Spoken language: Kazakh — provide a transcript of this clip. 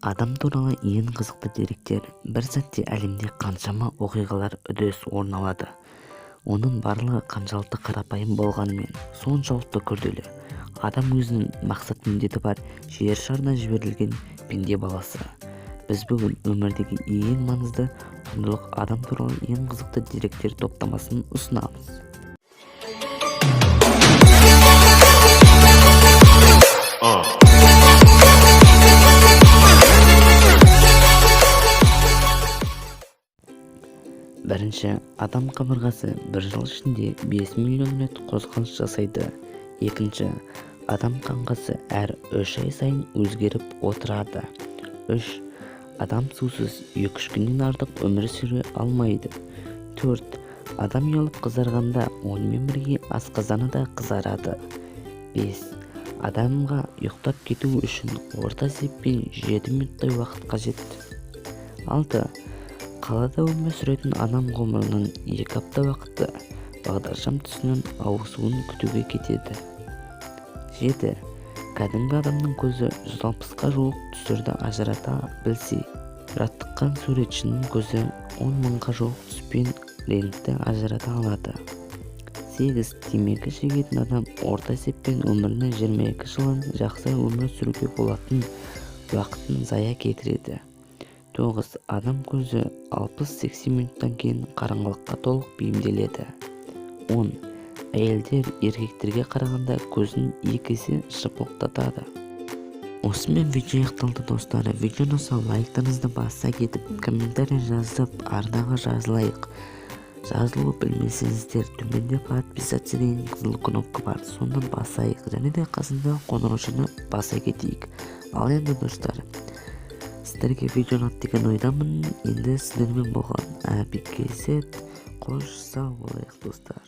Адам туралы ең қызықты деректер. Бір сәтте әлемде қаншама оқиғалар, үдеріс орын алады. Оның барлығы қаншалықты қарапайым болғанымен, соншалықты күрделі. Адам өзінің мақсат-міндеті бар жер шарына жіберілген пенде баласы. Біз бүгін өмірдегі ең маңызды құндылық, адам туралы ең қызықты деректер топтамасын ұсынамыз. Бірінші, адам қабырғасы бір жыл ішінде 5 миллион рет қозғалыс жасайды. Екінші, адам қаңқасы әр 3 ай сайын өзгеріп отырады. Үш, адам сусыз 2-3 күннен артық өмір сүре алмайды. Төрт, адам ұялып қызарғанда онымен бірге асқазаны да қызарады. Бес, адамға ұйықтап кету үшін орта есеппен 7 минуттай уақыт қажет. Алты, қалада өмір сүретін адам ғұмырының 2 апта уақыты бағдаршам түсінің ауысуын күтуге кетеді. Жеті, кәдімгі адамның көзі 160-қа жуық түстерді ажырата білсе, жаттыққан суретшінің көзі 10 мыңға жуық түс пен реңкті ажырата алады. Сегіз, темекі шегетін адам орта есеппен өмірінің 22 жылын жақсы өмір сүруге болатын уақытын зая кетіреді. Тоғыз, адам көзі 60-80 минуттан кейін қараңғылыққа толық бейімделеді. 10, әйелдер еркектерге қарағанда көзін 2 есе жыпылықтатады. Осымен видео аяқталды, достар. Видео ұнаса, лайктарыңызды баса кетіп, комментарий жазып, арнаға жазылайық. Жазылу білмесеңіздер, төменде «Подписаться» деген қызыл кнопка бар, соны басайық және де қасында қоңыраушаны баса кетейік. Ал енді, достар, сіздерге видео ұнады деген ойдамын. Енді сіздермен болған Әби Kz. Қош, сау болайық, достар.